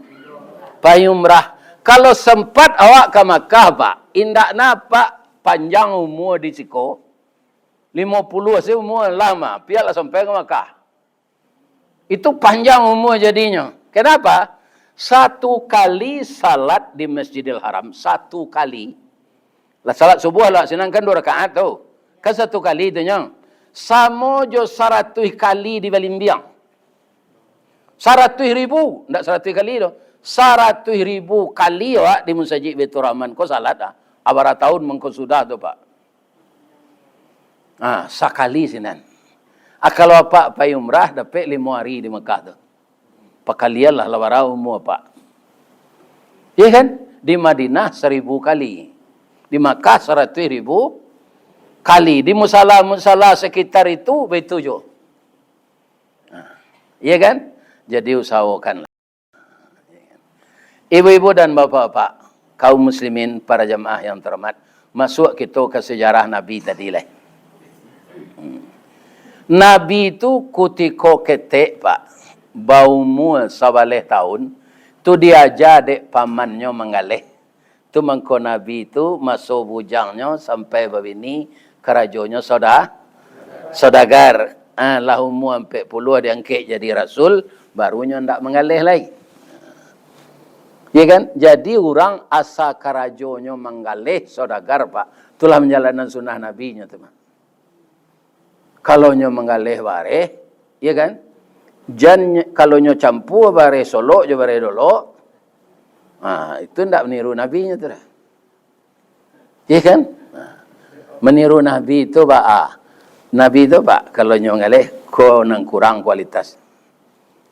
pai umrah. Kalau sempat awak ka Makkah, Pak, indak napa panjang umua di siko, limo puluah se umua lah mah, piak lah sampai ka Makkah. Itu panjang umua jadinyo. Kenapa? Satu kali salat di Masjidil Haram, satu kali. Lah salat subuah lah, sinan kan duo rakaat tu. Kan satu kali tu nyo. Samo jo saratuih kali di Balimbiang. Saratuih ribu, ndak saratuih kali tu. Saratuih ribu kali awak di Musajik Baiturrahman ko salat ah. Abara taun mangko sudah tu, Pak. Ah, sakali sinan. Ah, kalau apak pai umrah, dapek limo ari di Mekah tu. Pakalianlah lah bara umua apak. Iya kan? Di Madinah saribu kali. Di Makkah saratuih ribu kali. Di musala-musala sekitar itu, baitu juo. Nah, iya kan? Jadi usahakanlah. Ibu-ibu dan bapak-bapak, kaum muslimin, para jamaah yang terhormat, masuk kito ka sejarah Nabi tadi lai. Hmm. Nabi tu kutiko ketek, Pak, baumua sabaleh taun, tu diaja dek pamannyo manggaleh. Tu mangko Nabi tu maso bujangnyo sampai babini, karajonyo soda-, sodagar. Ah, lah umua ampek puluah diangkek jadi rasul, baru nyo ndak manggaleh lai. Iya kan? Jadi urang asa karajonyo manggaleh sodagar, Pak. Itulah manjalankan sunnah Nabi nyo tu, Pak. Kalau nyo manggaleh bareh, iya kan? Jan, kalau nyo campua bareh Solok jo bareh Dolok, ha, itu ndak maniru Nabi nyo tu dah. Iya kan? Ha. Maniru Nabi tu baa? Nabi tu, Pak, kalau nyo manggaleh, ko nan kurang kualitas.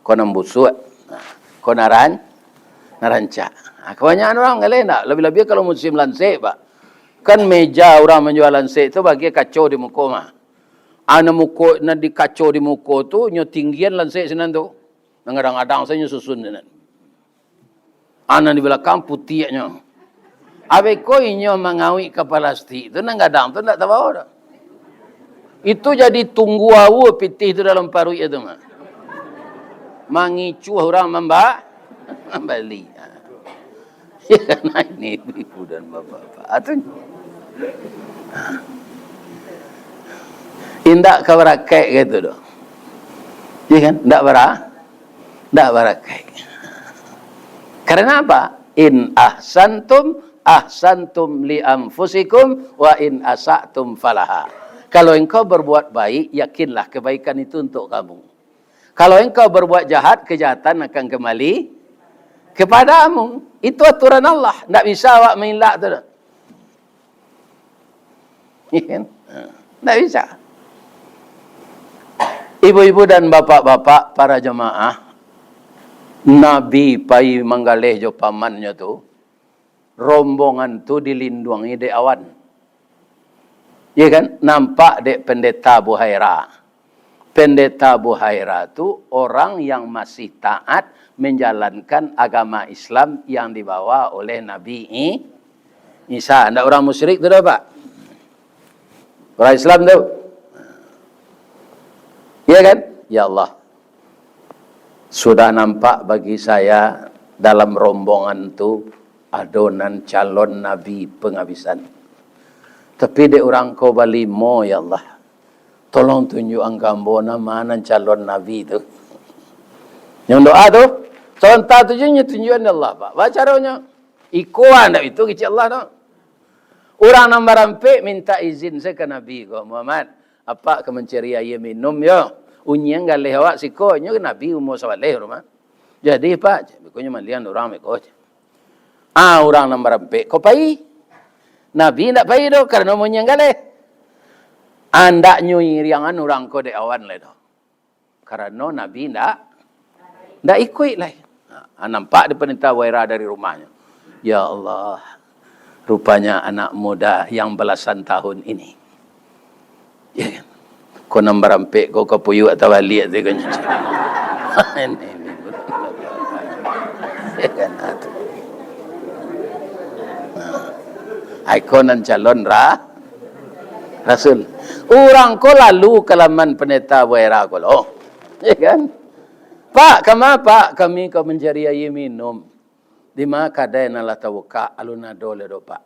Ko nan busuak, ko nan ran-, nan rancak. Ha, kabanyakan urang manggaleh ndak, labiah-labiah kalau musim lansek, Pak. Kan meja urang manjua lansek tu bagian kaco di muko mah. Ah, nan muko, nan di kaco di muko tu, nyo tinggian lansek sinan tu. Nan gadang-gadang sajo nyo susun sinan. Ah, nan di balakang putiaknyo. Abih ko inyo mangauik ka palastik tu, nan gadang tu ndak tabao doh. Itu jadi tunggu aua pitih tu dalam paruik tu mah. Mangicuah urang mamba-, mambali. Ya, nah, ini ibu-ibu dan bapak-bapak. Ah, tu. Indak ka barakaik gitu doh. Iya kan? Ndak bara-, ndak barakaik. Karena apa? "In ahsantum, ahsantum li anfusikum, wa in asa'tum falaha." Kalau engkau berbuat baik, yakinlah kebaikan itu untuk kamu. Kalau engkau berbuat jahat, kejahatan akan kembali kepadamu. Itu aturan Allah. Ndak bisa awak mailak tu doh. Iya kan? Ndak bisa. Ibu-ibu dan bapak-bapak, para jamaah, Nabi pai manggaleh jo pamannyo tu, rombongan tu dilinduangi dek awan. Iya kan? Nampak dek Pendeta Buhaira. Pendeta Buhaira tu orang yang masih taat menjalankan agama Islam yang dibawa oleh Nabi I-, Isa. Ndak urang musyrik tu doh, Pak. Urang Islam tu. Iya kan? Ya Allah. Sudah nampak bagi saya dalam rombongan tu ado nan calon nabi pangabisan. Tapi dek urang ko balimo, ya Allah. Tolong tunjuakan ka ambo nan ma nan calon nabi tu. Nyo doa tu, sarontak tu je nyo tunjuakan dek Allah, Pak. Baa caronyo? Iko ndak itu kecek Allah tu. Urang nan barampek mintak izin sajo ka Nabi ko, "Muhammad, apak ka mancari aia minum yo. Unyiang galeh awak siko." Nyo Nabi umua sabaleh rumah. "Jadi, Pak," cek, "beko nyo maliang urang beko," cek. Ah, urang nan barampek ko pai. Nabi ndak pai doh, karano maunyiang galeh. Andaknyo iriangan urang ko dek awan lai doh. Karano Nabi ndak, ndak ikuik lai. Ha, nampak di Pendeta Buhaira dari rumahnyo. Ya Allah, rupanya anak muda yang belasan tahun ini. Ya kan? Ko nan barampek ko ka puyuak tabaliak tu kan. Ini, ini. Ya kan, ah, tu. Nah. Ai ko nan calon ra-, rasul. Urang ko lalu ka laman Pandeta Buaira ko lo. Ya kan? "Pak, kama, Pak? Kami ka mancari aia minum." "Di ma kadai nan lah tabukak? Alun ado lai doh, Pak."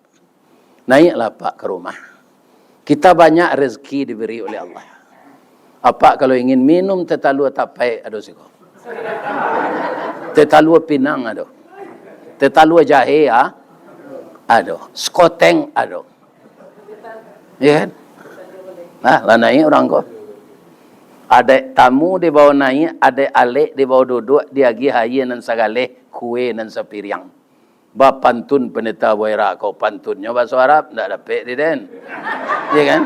"Naiaklah, Pak, ka rumah. Kita banyak rezeki diberi oleh Allah. Apak kalau ingin minum teh talua tapaik, ado siko. Teh talua pinang ado. Teh talua jahe, ah, ado. Sekoteng ado." Ya kan? Nah, lah naiak urang ko. Adaik tamu dibawa naiak, adaik alek dibawa duduak, diagiah aia nan sagaleh, kue nan sapiriang. Bapantun Pandeta Buaira ko, pantunnyo bahaso Arab, ndak dapek di den. Ya kan?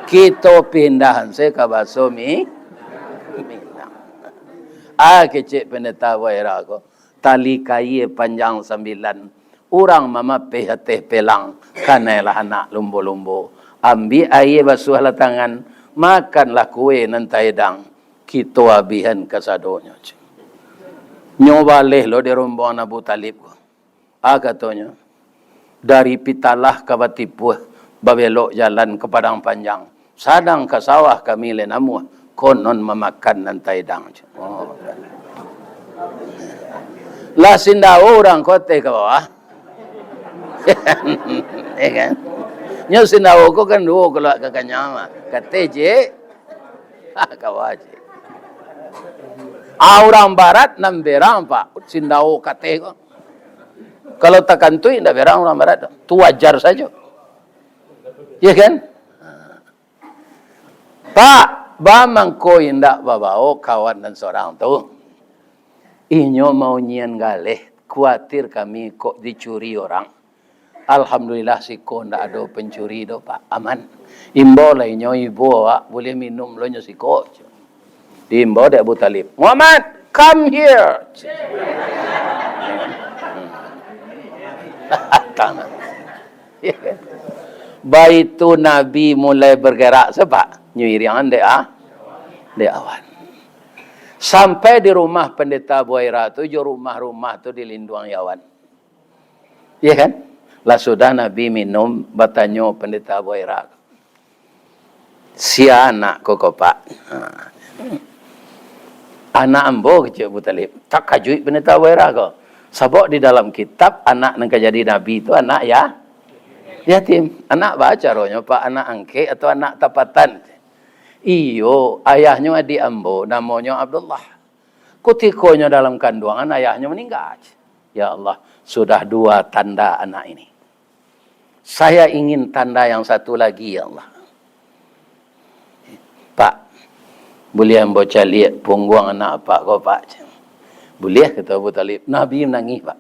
Kito pindahan se ka bahaso Mi-, Minang. Ah, kecek Pandeta Buaira ko. Tali kaia panjang sambilan, urang mamapeh ateh pelang, kanailah anak lumbo-lumbo. Ambiak aia basuahlah tangan, makanlah kue nan taedang, kito abihan kasadonyo. Nyo baleh lo di rombongan Abu Talib ko. Ah, katonyo, "Dari Pitalah ka Batipuah, babelok jalan ka Padang Panjang, sadang ka sawah kami lai namuah, konon mamakan nan taedang." Oh. Lah sindawo urang ko ateh ka bawah. Ya kan? Nyo sindawo ko kan duo, kalau ka kanyang mah. Ka ateh ciek, ka bawah ciek. Ah, urang barat nan berang, Pak, sindawo ka ateh ko. Kalau takantuik, indak berang urang barat tu. Tu wajar sajo. Ya kan? "Pak, ba mangko indak babao kawan nan sorang tu? Inyo maunyian galeh, kuatir kami kok dicuri orang. Alhamdulillah, siko ndak ado pancuri doh, Pak. Aman. Imbau lah inyo, ibo awak, buliah minum lo nyo siko." Diimbau dek Abu Talib, "Muhammad, come here." Datang. Baitu Nabi mulai bergerak, sabab nyo iriangan dek a-, dek awan. Sampai di rumah Pandeta Buaira tu, jo rumah-rumah tu dilinduangi awan. Iya kan? Lah sudah Nabi minum, batanyo Pandeta Buaira, "Sia anak ko, ko, Pak?" Ha. "Anak ambo," kecek Abu Talib. Takajuik Pandeta Buaira ko. Sabab di dalam kitab, anak nan ka jadi nabi tu anak ya-, yatim. "Anak baa caronyo, Pak? Anak angkek atau anak tapatan?" "Iyo, ayahnyo adiak ambo, namonyo Abdullah. Kutikonyo dalam kanduangan, ayahnyo maningga." "Ya Allah, sudah dua tanda anak ini. Saya ingin tanda yang satu lagi, ya Allah." "Pak, buliah ambo caliak pungguang anak Apak ko, Pak?" "Buliah," kato Abu Talib. Nabi manangih, Pak.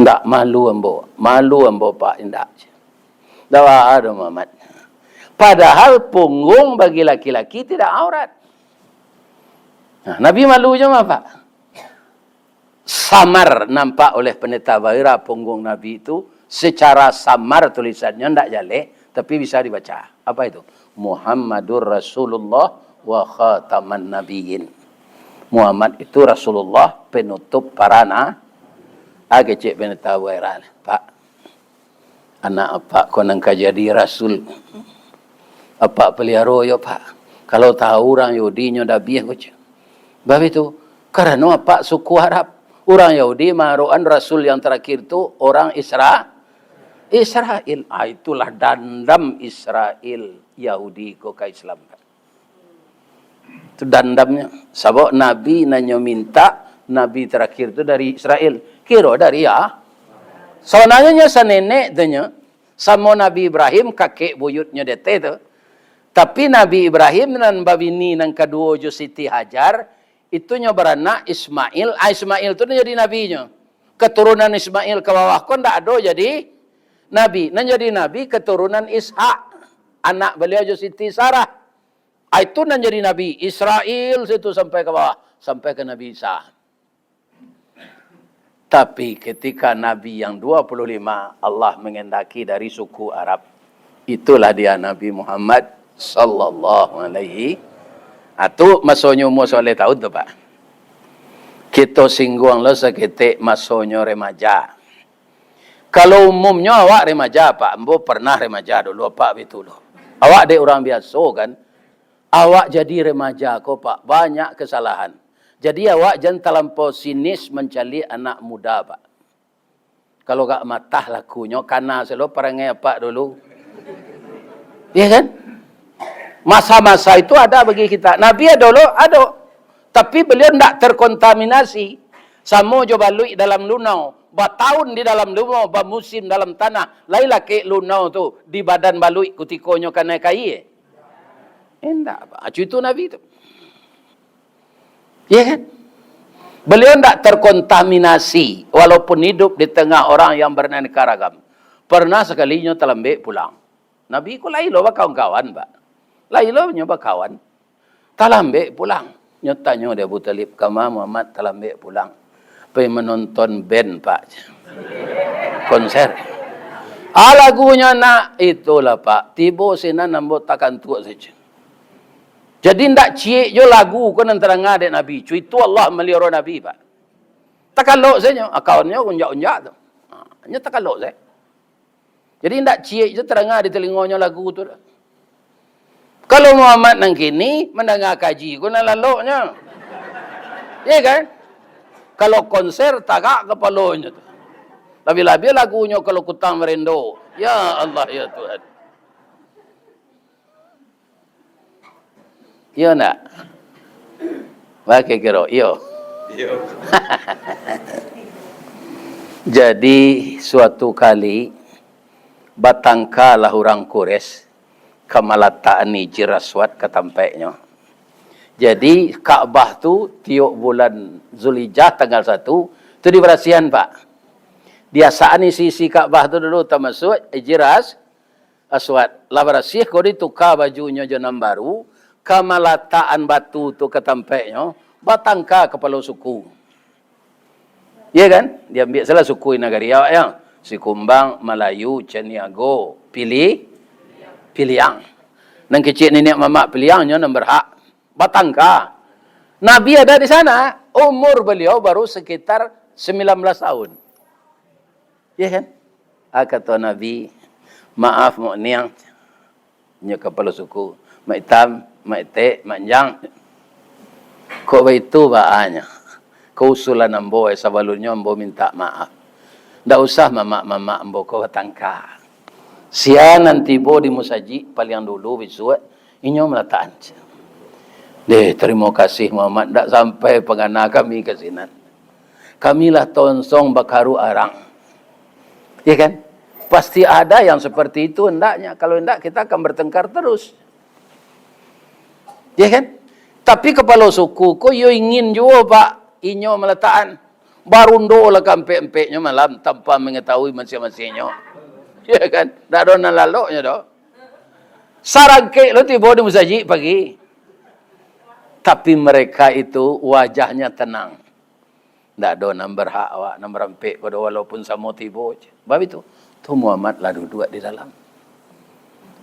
"Ndak malu ambo, malu ambo, Pak, indak." "Ndak baa doh, Muhammad. Padahal punggung bagi laki-laki tidak aurat." Nah, Nabi malu jo mah, Pak. Samar nampak oleh Pandeta Buaira punggung Nabi itu, secara samar tulisannya, ndak jaleh, tapi bisa dibaca. Apa itu? "Muhammadur Rasulullah wa khataman nabiyyin." Muhammad itu Rasulullah, penutup para na-, ah, kecek Pandeta Buaira, "Pak, anak Apak ko nan ka jadi rasul. Apak peliharo yo, Pak. Kalau tahu urang Yahudi, nyo dabiah ko," cek. Bab itu, karano Apak suku Arab. Urang Yahudi maarokan rasul yang terakhir tu orang Isra-, Israel. Ah, itulah dandam Israel Yahudi ko ka Islam. Tu dandamnyo. Sabab Nabi nan nyo mintak, Nabi terakhir tu dari Israel. Kiro dari, ya. Sabananyo nyo sanenek tu nyo, samo Nabi Ibrahim, kakek buyutnyo di ateh tu. Tapi Nabi Ibrahim nan babini nan kaduo jo Siti Hajar, itu nyo baranak Ismail. Ah, Ismail tu nan jadi nabinyo. Keturunan Ismail ka bawah ko ndak ado jadi nabi. Nan jadi nabi keturunan Ishak, anak baliau jo Siti Sarah. Ah, itu nan jadi nabi. Israel situ sampai ka bawah, sampai ka Nabi Isa. Tapi ketika Nabi yang dua puluh lima, Allah menghendaki dari suku Arab, itulah dia Nabi Muhammad sallallahu alaihi Ah, tu masonyo umua sabaleh taun tu, Pak. Kito singguang lo saketek masonyo remaja. Kalau umumnyo awak remaja, Pak, ambo pernah remaja dulu, Pak, bitulah. Awak dek urang biaso, kan? Awak jadi remaja ko, Pak, banyak kesalahan. Jadi, awak jan talampau sinis mancaliak anak muda, Pak. Kalau agak matah lakunyo, kana selo parangai apak dulu. Iya, kan? Masa-masa itu ada bagi kita. Nabi ado lo, ado. Tapi beliau ndak terkontaminasi. Samo jo baluik dalam lunau. Batahun di dalam lunau, bamusim dalam tanah. Lai lakek lunau tu di badan baluik kutikonyo kanai kaia? Indak, Pak. Acu itu Nabi tu. Iya, kan? Beliau ndak terkontaminasi, walaupun hidup di tengah orang yang beraneka ragam. Pernah sakalinyo talambek pulang. Nabi ko lai lo bakawan-kawan, Pak. Lai lo nyo bakawan. Talambek pulang. Nyo tanyo dek Abu Talib, "Kama Muhammad talambek pulang?" "Pai manonton band, Pak." Konser. "Ah, lagunyo nak?" "Itulah, Pak. Tibo sinan ambo takantuak sajo." Jadi, ndak ciek jo lagu ko nan tadanga dek Nabi. Cuitu Allah maliharo Nabi, Pak. Takalok sajo, akaunnyo unjak-unjak tu. Ha, nyo takalok sajo. Jadi, ndak ciek jo tadanga di talingonyo lagu tu doh. Kalau Muhammad nan kini mandanga kaji ko nan laloknyo. Iya, kan? Kalau konser, tagak kapalonyo tu. Labiah-labiah lagunyo kalau Kutang Marendo. Ya Allah, ya Tuhan. Iyo ndak? Bakeh kiro, iyo. Iyo. Jadi, suatu kali, batangkalah urang Quraisy ka malatakan Hijir Aswad ka tampaiknyo. Jadi, Ka'bah tu, tiok bulan Zulhijjah tanggal satu, tu dibarasiahan, Pak. Diasakan isi-isi Ka'bah tu dulu, tamasuak Hijir As-, Aswad. Lah barasiah ko, dituka bajunyo jo nan baru, ka malatakan batu tu ka tampaiknyo, batangka kapalo suku. Iya, kan? Diambiak salah suku di nagari awak, ya. Sikumbang, Malayu, Caniago, Pili-, Piliang. Nan kecek niniak mamak Piliang, nyo nan berhak. Batangka. Nabi ada di sana, umur beliau baru sekitar sembilan belas tahun. Iya, kan? Ah, kato Nabi, "Maaf, Mak Niang." Nyo kapalo suku, "Mak Itam, Mak Etek, Mak Njang." "Kok baitu baanyo? Ko usulan ambo, eh, sabalunnyo ambo mintak maaf. Ndak usah mamak-mamak ambo ko batangka. Sia nan tibo di musajik paliang dulu bisuak, inyo malatakan." "Deh, tarimo kasih, Muhammad, ndak sampai pangana kami ka sinan. Kami lah tonsong bakaru arang." Iya, kan? Pasti ada yang seperti itu hendaknya. Kalau indak, kita akan bertengkar terus. Iya, kan? Tapi kapalo suku ko, iyo ingin juo, Pak, inyo malatakan. Barundo lah ka ampek-ampeknyo malam, tanpa mengetahui masing-masingnyo. Iya, kan? Ndak ado nan laloknyo doh. Sarangkek lo tibo di musajik pagi. Tapi mereka itu wajahnya tenang. "Ndak ado nan berhak awak nan barampek ko doh, walaupun samo tibo," cek. Bab itu, tu Muhammad lah duduak di dalam.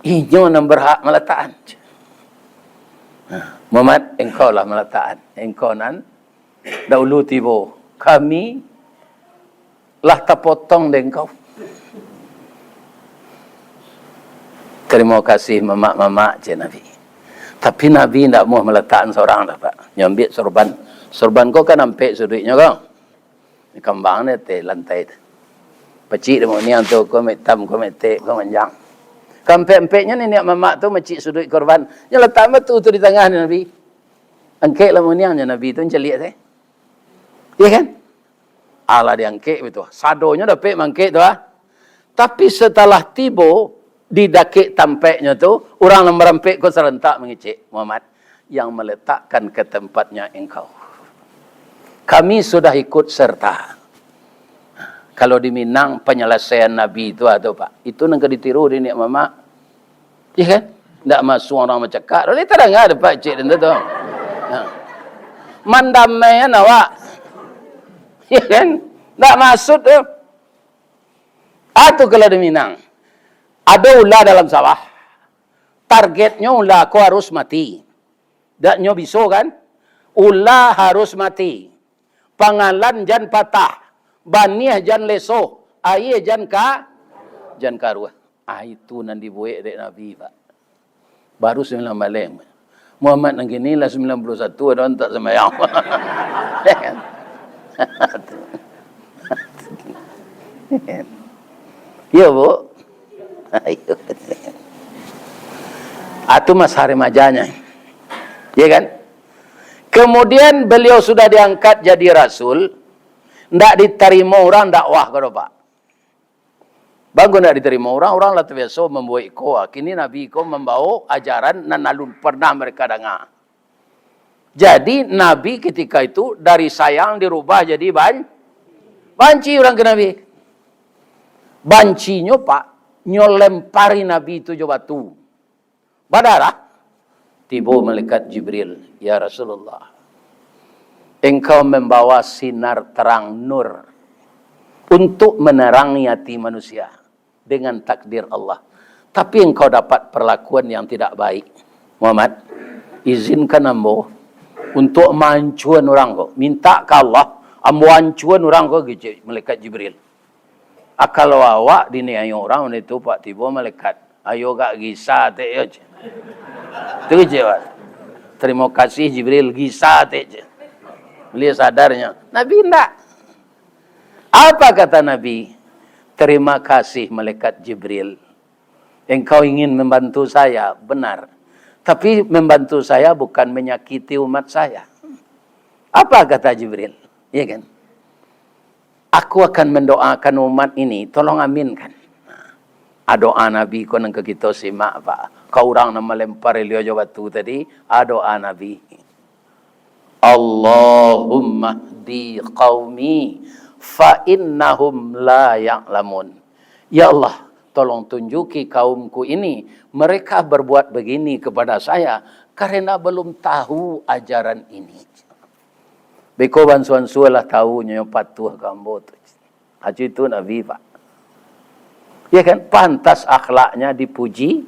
"Inyo nan berhak malatakan," cek. "Nah, Muhammad, engkau lah malatakan. Engkau nan dahulu tibo. Kami lah tapotong dek engkau." "Tarimo kasih, mamak-mamak," cek Nabi. Tapi Nabi indak muah malatakan sorang doh, Pak. Nyo ambiak sorban. Sorban ko kan ampek suduiknyo ko. Kambang ni ateh lantai tu. Pacik dek Mak Niang tu, ko Mak Itam, ko Mak Etek, ko Mak Njang. Kaampek-ampeknyo niniak mamak tu macik suduik korban. Nyo latakan batu tu di tangah ni Nabi. Angkeklah Mak Niang, nyo Nabi tu mancaliak sajo. Iya, kan? Alah diangkek baitu. Sadonyo dapek maangkek tu, ah. Tapi satalah tibo di dakek tampaiknyo tu, urang nan barampek ko sarantak mangecek, "Muhammad, yang meletakkan ke tempatnya engkau. Kami sudah ikut serta." Kalau di Minang, panyalasaian Nabi tu ado, Pak. Itu nan ka ditiru dek niniak mamak. Iya, kan? Ndak masuak urang bacakak. Lai tadanga dek Pak Cik den tu. Ha. Mandamaian awak. Iya, kan? Ndak maksud tu. Ah, tu kalau di Minang. Ado ula dalam sawah. Targetnyo ula ko harus mati. Dak nyo biso kan? Ula harus mati. Pangalan jan patah. Baniah jan lesoh. Aia jan ka, jan karuah. Ah, itu nan dibuek dek Nabi, Pak. Baru sambilan baleh. Muhammad nan kini lah sambilan puluah satu, ado nan tak sambayang. Iyo, Bu? Iyo. Ah, tu masa remajanyo. Iyo kan? Kemudian beliau sudah diangkat jadi rasul, ndak ditarimo urang dakwah ko, Pak. Bangko ndak ditarimo urang, urang lah tabiaso mambuek iko, ah, kini Nabi ko mambawo ajaran nan alun parnah mereka danga. Jadi, Nabi ketika itu dari sayang dirubah jadi ban-, banci urang ka Nabi. Bancinyo, Pak, nyo lempari Nabi tu jo batu. Badarah. Tibo malaikat Jibril, "Ya Rasulullah, engkau membawa sinar terang, nur, untuk menerangi hati manusia dengan takdir Allah. Tapi engkau dapat perlakuan yang tidak baik. Muhammad, izinkan ambo untuk mahancuan urang ko. Minta ka Allah, ambo hancuan urang ko," kecek malaikat Jibril. Ah, kalau awak diniayo urang, itu Pak, tibo malaikat. "Ayo gak gisa tek yo," cek. Tu kecek, Pak. "Terima kasih Jibril, gisa tek," cek. Beliau sadarnyo. Nabi ndak. Apa kata Nabi? "Terima kasih malaikat Jibril. Engkau ingin membantu saya, benar. Tapi membantu saya bukan menyakiti umat saya." Apa kata Jibril? Iya kan? "Aku akan mendoakan umat ini, tolong aminkan." Nah, doa Nabi ko nan ka kito simak, Pak. Ka urang nan malempar baliau jo batu tadi, doa Nabi. "Allahumma hdi qaumi fa innahum la ya'lamun." "Ya Allah, tolong tunjuki kaumku ini, mereka berbuat begini kepada saya karena belum tahu ajaran ini." Beko banso-anso lah tahu nyo patuah ka ambo tu. Acu itu Nabi, Pak. Ya kan? Pantas akhlaknya dipuji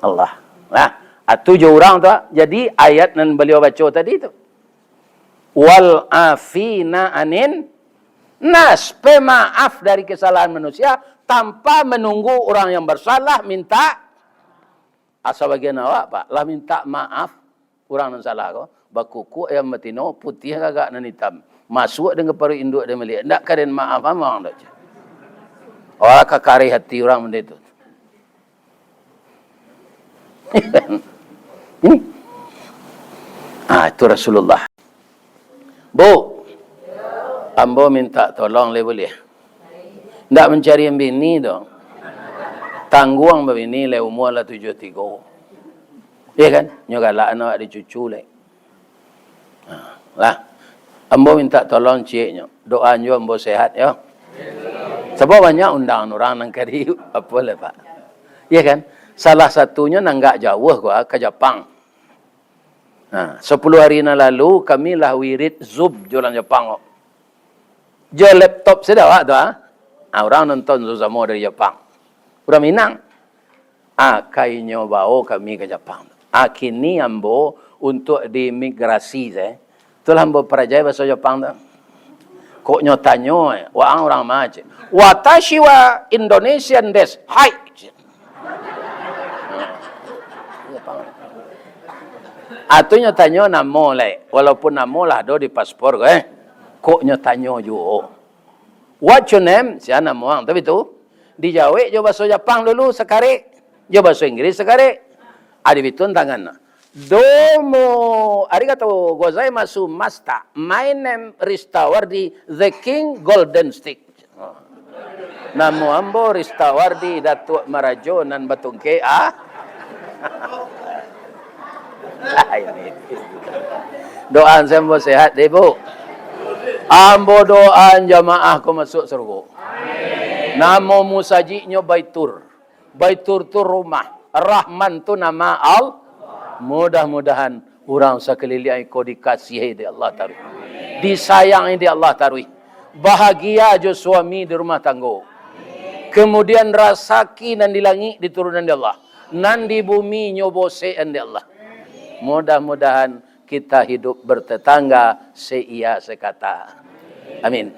Allah. Nah, atu jo urang tu, ah. Jadi ayat nan beliau baco tadi tu. "Wal afina anin nas," pemaaf dari kesalahan manusia tanpa menunggu orang yang bersalah minta. Asa bagian awak, Pak, lah minta maaf urang nan salah ko, bakukuak ayam batino, putiah gagak nan itam. Masuak dengan paruik induak dia maliek. Ndak ka den maaf amang dak, cek. Wah, ka kareh hati urang benda itu. Ini. Ah, itu Rasulullah. "Bu, ambo minta tolong lai buliah? Ndak mancari bini doh. Tangguang babini lai, umua lah tujuah tigo." Iya kan? Nyo galak awak dicucu lai. Ha, lah. "Ambo minta tolong cieknyo. Doaan jo ambo sehat yo." Sabab banyak undangan urang nan ka di, apo lai, Pak. Iya kan? Salah satunyo nan agak jauah ko, ah, ka Japang. Nah, sapuluah hari nan lalu, kami lah wirid Zoom jo urang Japang ko. Jo laptop sajo awak tu, ah. Ah, urang nonton samo-samo dari Japang. Urang Minang. Ah, ka inyo bawo kami ka Japang tu. Ah, kini ambo untuak diimigrasi se. Itulah ambo parajai bahaso Japang tu. Kok nyo tanyo, eh, "Waang urang ma?" cek. "Watashi wa Indonesian desu." "Hai," cek. Atu nyo tanyo namo lai, walaupun namo lah ado di paspor ko, eh. Kok nyo tanyo juo. "What's your name?" Sia namo ang, tapi tu. Dijawek jo bahaso Japang dulu sakarek, jo bahaso Inggris sakarek. Adi bitun tangan. "Domo arigato gozaimasu, master. My name Ristawardi, the King Golden Stick." Namo ambo Ristawardi, Datuak Marajo nan batungkek, ah. Doaan se ambo sehat deh, Bu. Ambo doaan jamaah ko masuak sarugo. Namo musajiknyo Baitur. Baitur tu rumah, Rahman tu nama Al-, mudah-mudahan urang sakaliliang iko dikasiahi dek Allah taruih, disayangi dek Allah taruih, bahagia jo suami di rumah tanggo, kemudian rasaki nan di langik diturunan dek Allah, nan di bumi nyo bosekan dek Allah. Mudah-mudahan kita hidup bertetangga seiya sekata. Amin.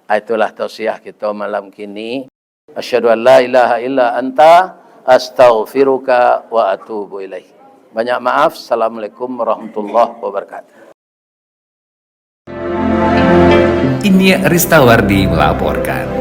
Ah, itulah tausiah kita malam kini. Asyhadu an la ilaha illa anta, astaghfiruka wa atubu ilaik. Banyak maaf. Assalamualaikum warahmatullahi wabarakatuh. Inyiak Ristawardi melaporkan.